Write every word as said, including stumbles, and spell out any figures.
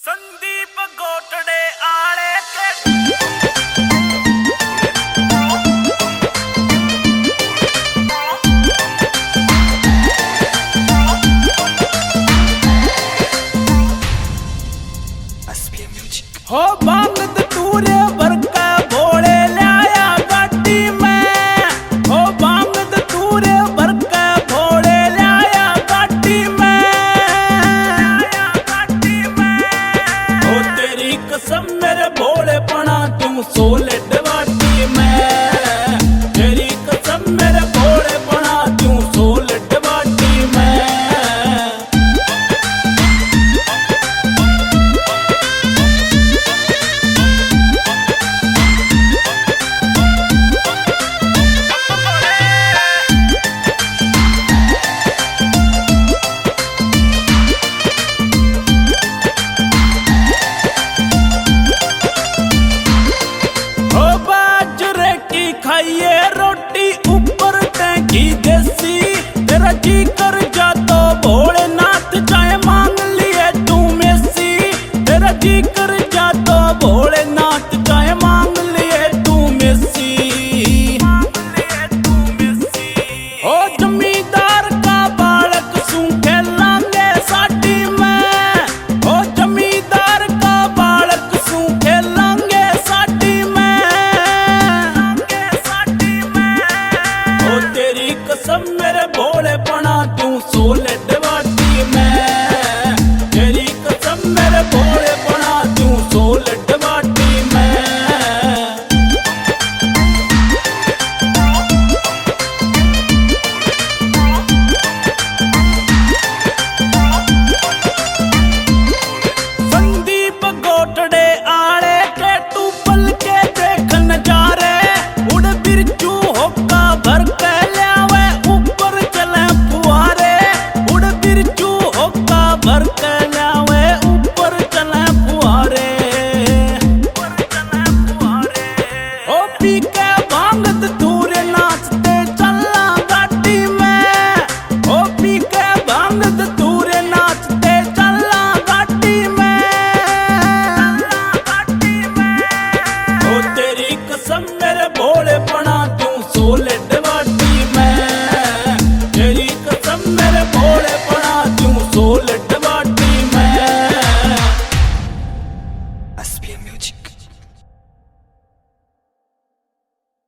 संदीप गोटड़े आले के हो बांगद टूरे भर के भोले लाया गाड़ी में। हो बांगद टूरे भर के भोले लाया गाड़ी में। हो तेरी कसम मेरे भोलेपना, तू सोले